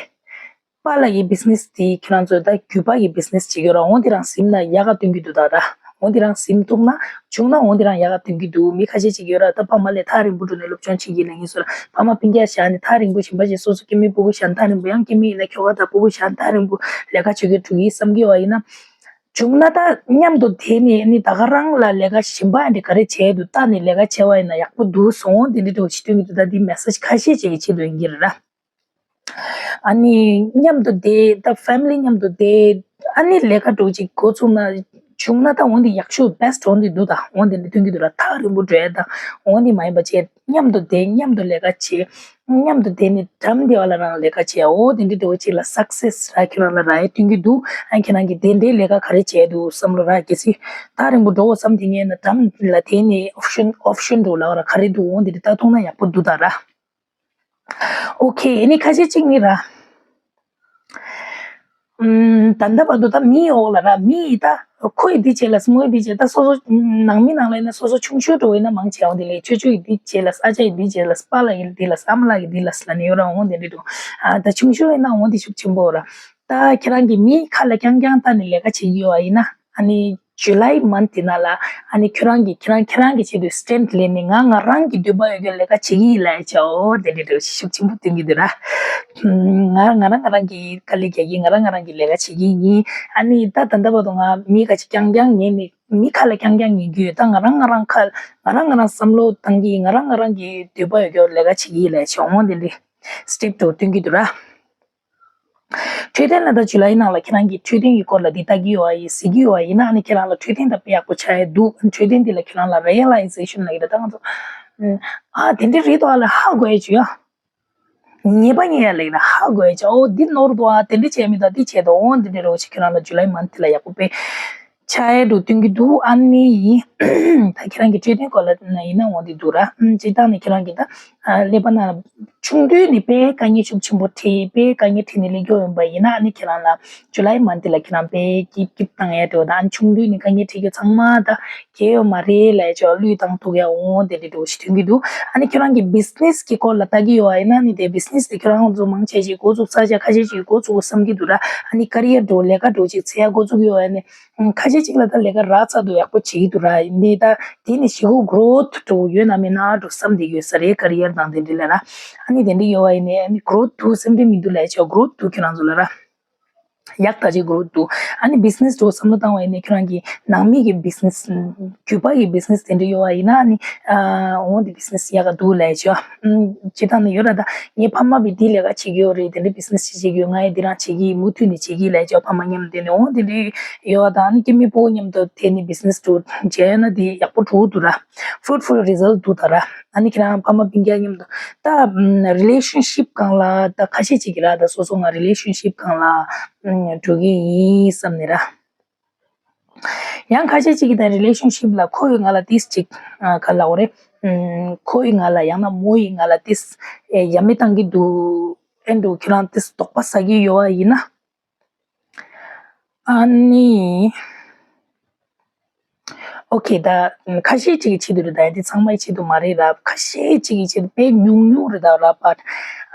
པཱ་ལགས་ཀྱི་business དེ་ཁྱེད་རང་ཚོས་ད་རྒྱུད་པ་གི་business བྱེད་ཀྱི་ཡོད་ར། འོང་དེ་རང་ཟིན་ན་ཡག་ག་སྟོན་གྱི་འདུག་ད་ར། འོ་འདི་རང་ཟིན་ཐུབ་ན། བྱུང་ན་འོ་འདི་རང་ཡག་ག་སྟོན་གྱི་འདུག་མི་ཁ་ཤས་ཅིག་ཡོད་ར། ད་ཕ་མ་ལས་ཐག་རིང་པོ་འགྲོ་ནས་སློབ་སྦྱོང་བྱེད་ཀྱི་ལབ་མཁན་ཚོ་ལ། ཕ་མ་སྤུན་ཀྱག་བཞག་ནས་ཐག་རིང་པོ་གཞན་པ་ཞིག་སོ་སོ་སྐྱེ་དམན་སྤུ་གུ་བཞག་ན་ཐག་རིང་པོ། ཡང་སྐྱེ་དམན་ཡིན་ན་ཁྱོ་ག་དང་སྤུ་གུ་བཞག་ན་ཐག་རིང་པོ་ལས་ཀ་བྱེད་མཁན་འགྲོ་གི་བསམ་གྱི་ཡོད་པ་ཡིན་ན། བྱུང་ན་ད་མཉམ་དུ་དེ་ནས་ནི་ད་ག་རང་ལ་ལས་ཀ་གཞན་པ་འདི་ག་རེ་བྱས་འདུག་ལྟ་ནས་ལས་ཀ་བྱས་པ་ཡིན་ན་ཡག་པོ་འདུག་སོང་། དེ་འདྲ་འདྲ་བོ་ཞིག་སྟོན་གྱི་འདུག་ད་འདི་མེ་སེ་ཇི་ཁ་ཤས་ཅིག་གི་ཆེད་དུ་ཡིན་གྱི་རེད་ལ། ཨ་ནི་མཉམ་དུ་བསྡད་ད་ཕེ་མི་ལི་མཉམ་དུ་བསྡད། ཨ་ནི་ལས་ཀ་འདྲ་བོ་ཅིག་འགོ་ཚུགས་ན། བྱུང་ན་ད་འོ་འདི་ཡག་ཤོས་བྷེ་སི་ཊི་འོ་འདི་འདུག་ད་འོ་འདི་འདི་སྟོན་གྱི་འདུག་ར། ཐག་རིང་པོ་འགྲོ་ཡ་ད་འོ་འདི་མ་ཡིན་པ་བྱས། མཉམ་དུ་བསྡད། མཉམ་དུ་ལས་ཀ་བྱེད། མཉམ་དུ་བསྡད་ནས་འགྲམ་བདེ་བ་ལ་རང་ལས་ཀ་བྱེད། འོ་དེ་འདྲ་འདྲ་བོ་ཅིག་ལ་སག་སེ་སི་ར་ཁྱེད་རང་ལ་རག་ཡ་སྟོན་གྱི་འདུག་ཨ་ཁྱེད་རང་གིས་དེ་འདྲའི་ལས་ཀ་ག་རེ་བྱས་འདུག་བསམ་བློ་རག་གལ་སྲིད་ཐག་རིང་པོ་འགྲོ་དགོས་བསམ་དེ་ངས་ན་འགྲམ་ལ་དེ་ནས་ཨོབ་ཤན་ཨོབ་ཤན་འགྲོ་ལ་བ་ར་ག་རེ་འདུག་འོ་འདི་འདྲ་ལྟ་ཐུབ་ན་ཡག་པོ་འདུག་ད་ར། ཨོ་ཁེ། ཨ་ནི་ཁ་ཤས་གཅིག་ནི་ར། ཨམ། ད་ལྟ་བར་དུ་ད་མི་འོག་ལ་ར། མི་ཡི་ད་ཁོ་ཡི་འདི་བྱས་ལ་སྨོ་འདི་བྱས། ད་སོ་སོ་ནང་མི་ནང་ལ་ཡིན་ན་སོ་སོ་ཆུང་ཤོས་འགྲོ་ཡིན་ན་མང་ཆེ་བ་འདི་ལས་ཅོ་ཅོ་ཡི་འདི་བྱས་ལ། ཨ་ཅག་ཡི་འདི་བྱས་ལ། པཱ་ལགས་ཡི་འདི་ལ། ཨ་མ་ལགས་ཡི་འདི་ལ་ལ་ནི་ཡོད་ར། འོང་འདི་འདྲ་འདུག་ཨ་ད་ཆུང་ཤོས་ཡིན་ན་འོང་འདི་ཤུགས་ཆེན་པོ་ར། ད་ཁྱེད་རང་གི་མིའི་ཁ་ལ་རྐྱང་རྐྱང་ལྟ་ནས་ལས་ཀ་བྱེད་ཀྱི་ཡོད་པ་ཡིན་ན། ཨ་ནི་ཇུ་ལའི་མན་ཐི་ནང་ལ་ཨ་ནི་ཁྱོད་རང་གིས་ཁྱེད་རང་ཁྱེད་རང་གི་ཆེད་དུ་སི་ཊེམ་ལེན་ནས་ང་ང་རང་གི་འདོད་པ་ཡོད་རྒྱུ་ལས་ཀ་བྱེད་ཀྱི་ཡིན་ལབ་བྱའོ། དེ་འདྲ་འདྲ་ཤུགས་ཆེན་པོ་སྟོན་གྱི་འདུག་ར། ང་ང་རང་ང་རང་གི་དཀའ་ལས་རྒྱག་གི། ང་རང་ང་རང་གི་ལས་ཀ་བྱེད་ཀྱི་ཡིན། ཨ་ནི་ད་ད་ལྟ་བར་དུ་ང་མི་ཁ་ཅིག་རྐྱང་རྐྱང་ཉན་ནས་མི་ཁ་ལ་རྐྱང་རྐྱང་ཉན་རྒྱུ་ཡོད། ད་ང་རང་ང་རང་ཁ་ང་རང་ང་རང་བསམ་བློ་བཏང་གི། ང་རང་ང་རང་གི་འདོད་པ་ཡོད་རྒྱུ་ལས་ཀ་བྱེད་ཀྱི་ཡིན་ལབ་བྱའོ། དེ་འདྲ་སི་ཊེམ་འདྲ་སྟོན་གྱི་འདུག་ར། འཕྲོད་བསྟེན་ལ་ད་ཇུ་ལའི་ནང་ལ་ཁྱེད་རང་གིས་འཕྲོད་བསྟེན་གྱི་སྐོར་ལ་འདི་ལྟ་གི་ཡོད་པ་ཡིན་ཟེར་གྱི་ཡོད་པ་ཡིན་ན། ཨ་ནི་ཁྱེད་རང་ལ་འཕྲོད་བསྟེན་ད་དཔེ་ཡག་པོ་ཆགས་ཡ་འདུག་འཕྲོད་བསྟེན་འདི་ལ་ཁྱེད་རང་ལ་རི་ཡ་ལའི་ཟེ་ཤན་ལབ་ཀྱི་རེད། ད་ང་ཚོ་ཨ་དེ་འདྲ་རེད་དོ་ཨ་ལ་ཧ་གོ་ཡ་བྱུང་ཡ། ཉེས་པ་ཉེས་ཡ་ལབ་ཀྱི་རེད། ཧ་གོ་ཡ་བྱུང་། ཨོ་འདི་ནོར་འདུག་ཨ། དེ་འདྲ་བྱས་མི་འདུག་འདི་བྱས་འདུག་འོ་འདི་འདྲ་རེད་བ་ཞིག་ཁྱེད་རང་ལ་ཇུ་ལའི་མན་ཐི་ལ་ཡག་པོ་དཔེ་ཆགས་ཡ་འདུག་སྟོན་གྱི་འདུག་ཨ་ནི་ད་ཁྱེད་རང་གི་འཕྲོད་བསྟེན་སྐོར་ལ་ཡིན་ན་འོ་འདི་འདུག་ར། སྤྱིར་བཏང་ནས་ཁྱེད་རང་གི་ད་ཀླད་པ་ནང་ལ་ཆུང་དུས་ནས་དཔེ་དཀའ་ངལ་ཤུགས་ཆེན་པོ་འཕྲད། དཔེ་དཀའ་ངལ་འཕྲད་ནས་སླེབས་ཀྱི་ཡོད་པ་ཡིན་ན། ཨ་ནི་ཁྱེད་རང་ལ་ཇུ་ལའི་མན་ཐི་ལ་ཁྱེད་རང་དཔེ་སྐྱིད་སྐྱིད་བཏང་ཡ་འདྲ་བོ་དང་། ཨ་ནི་ཆུང་དུས་ནས་དཀའ་ངལ་འཕྲད་རྒྱུ་ཚང་མ་ད་གལ་ཡོད་མ་རེད་ལབ་ཅོག་བློས་བཏང་ཐུབ་ཡ་འོང་དེ་འདྲ་འདྲ་བོ་ཞིག་ཐོན་གྱི་འདུག་ཨ་ནི་ཁྱེད་རང་གི་བི་ཛི་ནེ་སི་གི་སྐོར་ལ་ལྟ་གི་ཡོད་པ་ཡིན་ན། ཨ་ནི་དེ་བི་ཛི་ནེ་སི་དེ་ཁྱེད་རང་ཚོ་མང་ཆེ་ཞིག་འགོ་བཙུགས་ས་ཆ་ཁ་ཤས་ཤིག་འགོ་བཙུགས་བསམ་གྱི་འདུག་ར། ཨ་ནི་ཀ་རི་ཡར་འདྲ་བོ་ལས་ཀ་འདྲ་བོ་ཅིག་འཚོལ་ཡ་འགོ་བཙུགས་ཡོད་པ་ཡིན་ན། ཁ་ཤས་ཅིག་ལ་ད་ལས་ཀ་རག་ཚར་འདུག་ཡག་པོ་བྱེད་ཀྱི་འདུག་ར། ཡིན་ནའི་ད་དེ་ནི་ཞེ་པོ་གྷི་རོ་ཐི་འདྲ་བོ་ཡོད་ན་མེད་ན་འདྲ་བསམ་བསྡད་ཡོད་ས་རེད། ཀ་རི་ཡར་དང་དེ་འདྲ་ལ་ར། ཨ་ནི་དེ་འདྲ་ཡོད་པ་ཡིན་ནའི་ཨ་ནི་གྷི་རོ་ཐི་འདུག་སེམས་ཁྲལ་མི་འདུག་ལབ་ཅོག་གྷི་རོ་ཐི་འདུག་ཁྱེད་རང་ཚོ་ལ་ར། ཡག་ད་ཅིག་གྷི་རོ་ཐི་འདུག་ཨ་ནི་བི་ཛི་ནེ་སི་འདྲ་བོ་བསམ་བློ་བཏང་བ་ཡིན་ནའི་ཁྱེད་རང་གི་ནང་མི་གི་བི་ཛི་ནེ་སི་རྒྱུད་པ་གི་བི་ཛི་ནེ་སི་དེ་འདྲ་ཡོད་པ་ཡིན་ན། ཨ་ནི་ཨ་འོ་འདི་བི་ཛི་ནེ་སི་ཡག་ག་འདུག་ལབ་ཅོག་ཨམ། སྤྱིར་བཏང་ནས་ཡོད་ར། ད་ངའི་ཕ་མ་བི་འདི་ལས་ཀ་བྱེད་ཀྱི་ཡོད་རེད། དེ་འདྲ་བི་ཛི་ནེ་སི་ཅིག་བྱེད་ཀྱི་ཡོད། ང་ཡི་འདི་རང་བྱེད་ཀྱི་ཡིན། མུ་མཐུད་ནས་བྱེད་ཀྱི་ལབ་ཅོག་ཕ་མ་མཉམ་དུ་ནས་འོ་དེ་འདྲ་ཡོད་པ་དང་། ཨ་ནི་སྐྱེ་དམན་སྤོ་བོ་མཉམ་དུ་དེ་ནི་བི་ཛི་ནེ་སི་འདྲ་བོ་བྱས་ཡོད་ན་དེ་ཡག་པོ་འགྲོ་གི་འདུག་ར། ཕུ་རུ་ཊི་ཕུལ་རི་ཛལ་ཊི་འདུག་ད་ར། ཨ་ནི་ཁྱེད་རང་ཕ་མ་སྤུན་ཀྱག་མཉམ་དུ་ད་རི་ལེ་ཤན་ཤིབ་སྒང་ལ་ད་ཁ་ཤས་ཅིག་གིས་ར། ད་སོ་སོ་ང་རི་ལེ་ཤན་ཤིབ་སྒང་ལ་འགྲོ་གི་ཡིན་བསམ་ནས་ར། ཡང་ཁ་ཤས་ཅིག་གིས་ད་རི་ལེ་ཤན་ཤིབ་ལ་ཁོ་ཡིས་ང་ལ་ཏིས་ཅིག་ག་ལབ་དགོས་རེད། ཁོ་ཡིས་ང་ལ་ཡང་ན་མོ་ཡིས་ང་ལ་ཏིས་ཡ་མེད་བཏང་གི་འདུག་ཨེ་འགྲོ་ཁྱེད་རང་ཏིས་དོགས་པ་ཟ་གི་ཡོད་པ་ཡིན་ན། ཨ་ནི། ཨོ་ཁེ། ད་ཁ་ཤས་ཅིག་གི་ཆེད་དུ་རེད། ད་འདི་ཚང་མའི་ཆེད་དུ་མ་རེད་ར། ཁ་ཤས་ཅིག་གི་ཆེད་དུ་དཔེ་ཉུང་ཉུང་རེད་ད་ར། བཊ་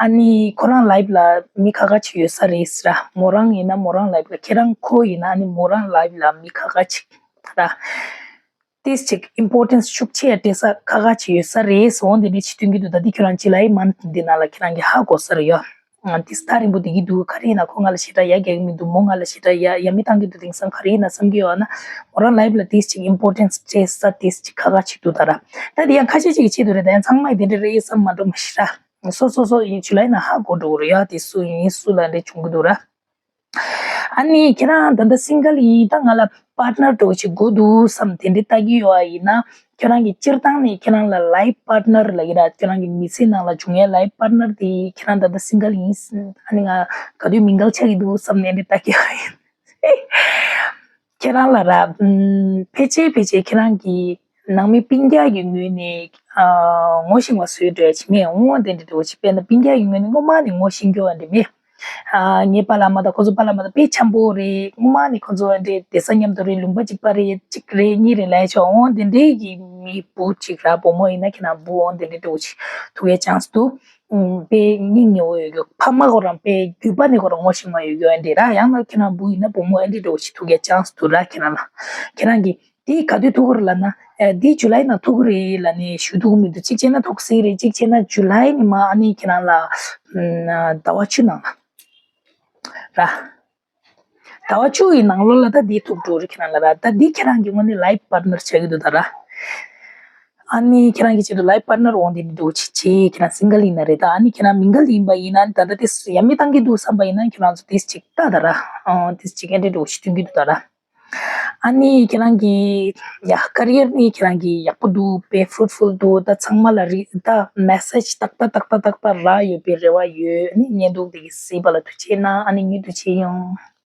ཨ་ནི་ཁོ་རང་ལའིབ་ལ་མི་ཁག་ཁག་ཅིག་ཡོད་ས་རེད་ར། མོ་རང་ཡིན་ན་མོ་རང་ལའིབ་ལ། ཁྱེད་རང་ཁོ་ཡིན་ན་ཨ་ནི་མོ་རང་ལའིབ་ལ་མི་ཁག་ཁག་ཅིག་ར། ཏིས་ཅིག་ཨིམ་པོར་ཊེན་སི་ཤུགས་ཆེ་སྤྲད་ས་ཁག་ཁག་ཅིག་ཡོད་ས་རེད་ཟེར། འོ་འདི་འདྲ་ཅིག་སྟོན་གྱི་འདུག་ད་འདི་ཁྱོད་རང་ཇུ་ལའི་མན་ཐི་འདི་ནང་ལ་ཁྱེད་རང་གིས་ཧ་གོ་ས་རེད་ཡ། ཏིས་ཐག་རིང་པོ་བསྡད་ཀྱི་འདུག་ག་རེ་ཡིན་ན་ཁོ་ང་ལ་ཞེ་དྲག་ཡ་རྒྱག་གི་མི་འདུག་མོ་ང་ལ་ཞེ་དྲག་ཡ་ཡ་མི་བཏང་གི་འདུག་དེང་སང་ག་རེ་ཡིན་ན་བསམ་གྱི་ཡོད་ན། མོ་རང་ལའིབ་ལ་ཏིས་ཅིག་ཨིམ་པོར་ཊེན་སི་སྤྲད་ས་ཏིས་ཅིག་ཁག་ཁག་ཅིག་འདུག་ད་ར། ད་འདི་ཡང་ཁ་ཤས་ཅིག་གི་ཆེད་དུ་རེད། ད་ཡང་ཚང་མ་ཡི་དེ་འདྲ་རེད་བསམ་མ་འགྲོ་མ་ཤི་ར། སོ་སོ་སོ་ཡིན་ཇུ་ལའི་ནང་ཧ་གོ་འགྲོ་གི་རེད་ཡ། དེ་སུ་ཡིན་སུ་ལ་འདྲ་བྱུང་གི་འདུག་ར། ཨ་ནི་ཁྱེད་རང་ད་ལྟ་སིང་གལ་ཡིན། ད་ང་ལ་པཱར་ཊི་ནར་འདྲ་བོ་ཞིག་དགོས་འདུག་བསམ་དེ་འདྲ་ལྟ་གི་ཡོད་པ་ཡིན་ན། ཁྱེད་རང་གི་སྤྱིར་བཏང་ནས་ཁྱེད་རང་ལ་ལའིབ་པཱར་ཊི་ནར་ལབ་ཀྱི་ར། ཁྱེད་རང་གི་མི་ཚེ་ནང་ལ་བྱུང་ཡ་ལའིབ་པཱར་ཊི་ནར་དེ་ཁྱེད་རང་ད་ལྟ་སིང་གལ་ཡིན། ཨ་ནི་ང་ག་དུས་མིང་གལ་ཆགས་ཀྱི་འདུག་བསམ་ནས་འདྲ་ལྟ་གི་ཡོད་ཡིན། ཁྱེད་རང་ལ་ར། ཕལ་ཆེར་ཕལ་ཆེར་ཁྱེད་རང་གི་ནང་མི་སྤུན་ཀྱག་གི་ངོས་ནས་ཨ་ངོ་ཤེས་པ་བཟོས་འགྲོ་ཡ་ཅིག་མེད་འོང་། དེ་འདྲ་འདྲ་བོ་ཅིག་དཔེར་ན་སྤུན་ཀྱག་གི་ངོས་ནས་སྔོན་མ་ནས་ངོ་ཤེས་ཀྱི་ཡོད་པ་འདྲ་མེད། ཨ་ངའི་པཱ་ལགས་མ་དང་ཁོ་ཚོ་པཱ་ལགས་མ་དང་དཔེ་འཆམ་པོ་རེད། སྔོན་མ་ནས་ཁོ་ཚོ་འདྲ་བསྡད་ས་མཉམ་དུ་རེད། ལུང་པ་གཅིག་པ་རེད། གཅིག་རེད་གཉིས་རེད་ལབ་ཡ་ཅིག་འོང་། དེ་འདྲའི་གི་མི་བུ་གཅིག་ར། བུ་མོ་ཡིན་ན་ཁྱེད་རང་བུ་འོང་། དེ་འདྲ་འདྲ་བོ་ཅིག་ཐུག་ཡ་ཅན་སི་འདུག་ཨུམ། དཔེ་སྙིང་ཉེ་བོ་ཡོད་རྒྱུ། ཕ་མ་ཁོ་རང་དཔེ་རྒྱུད་པ་ནས་ཁོ་རང་ངོ་ཤེས་པ་ཡོད་རྒྱུ་འདྲ་ར། ཡང་ན་ཁྱེད་རང་བུ་ཡིན་ན་བུ་མོ་འདྲ་འདྲ་བོ་ཅིག་ཐུག་ཡ་ཅན་སི་འདུག་ར། ཁྱེད་རང་ལ་ཁྱེད་རང་གི་ དེ་ག་དུས་ཐུག་གི་རེད་ལབ་ན། ཨ། དེ་ཇུ་ལའི་ནང་ཐུག་གི་རེད་ལབ་ནས་ཞུ་ཐུབ་ཀྱི་མི་འདུག་གཅིག་བྱས་ན་ཐུག་སྲིད་རེད། གཅིག་བྱས་ན་ཇུ་ལའི་ནས་མར་ཨ་ནི་ཁྱེད་རང་ལ་ཟླ་བ་བཅུ་ནང་ལ་ར། ཟླ་བ་བཅུ་ཡི་ནང་ལོགས་ལ་ད་འདི་ཐུག་འགྲོ་རེད་ཁྱེད་རང་ལ་ར། ད་འདི་ཁྱེད་རང་གི་དངོས་གནས་ལའིཕ་པར་ཊི་ནར་ཆགས་ཀྱི་འདུག་ད་ར། ཨ་ནི་ཁྱེད་རང་གི་ཆེད་དུ་ལའིཕ་པར་ཊི་ནར་འོང་དེ་འདྲ་འགྲོ་ཅིག་བྱེད། ཁྱེད་རང་སིང་གལ་ཡིན་ན་རེད། ད་ཨ་ནི་ཁྱེད་རང་མིང་གལ་ཡིན་པ་ཡིན་ན་ད་ལྟ་དེ་ཡ་མི་བཏང་གི་འདུག་བསམ་པ་ཡིན་ན་ཁྱེད་རང་ཚོ་དེ་ཅིག་ལྟ་ད་ར། ཨ། དེ་ཅིག་ཨེ་འདྲ་འགྲོ་ཅིག་སྟོན་གྱི་འདུག་ད་ར། ཨ་ནི་ཁྱེད་རང་གི་ཡ་ཀ་རི་ཡར་ནི་ཁྱེད་རང་གི་ཡག་པོ་འདུག་དཔེ་ཕུ་རུ་ཕུལ་འདུག་ད་ཚང་མ་ལ་རི་ད་མེ་སེཇ་ཏག་ཏག་ཏག་ཏག་ཏག་ཏག་རག་ཡོད་པའི་རེ་བ་ཡོད། ཨ་ནི་བརྙན་ཐུང་དེ་གི་གཟིགས་པ་ལ་ཐུགས་རྗེ་ཆེ་གནང་། ཨ་ནི་མྱུར་དུ་མཇལ་ཡོང་།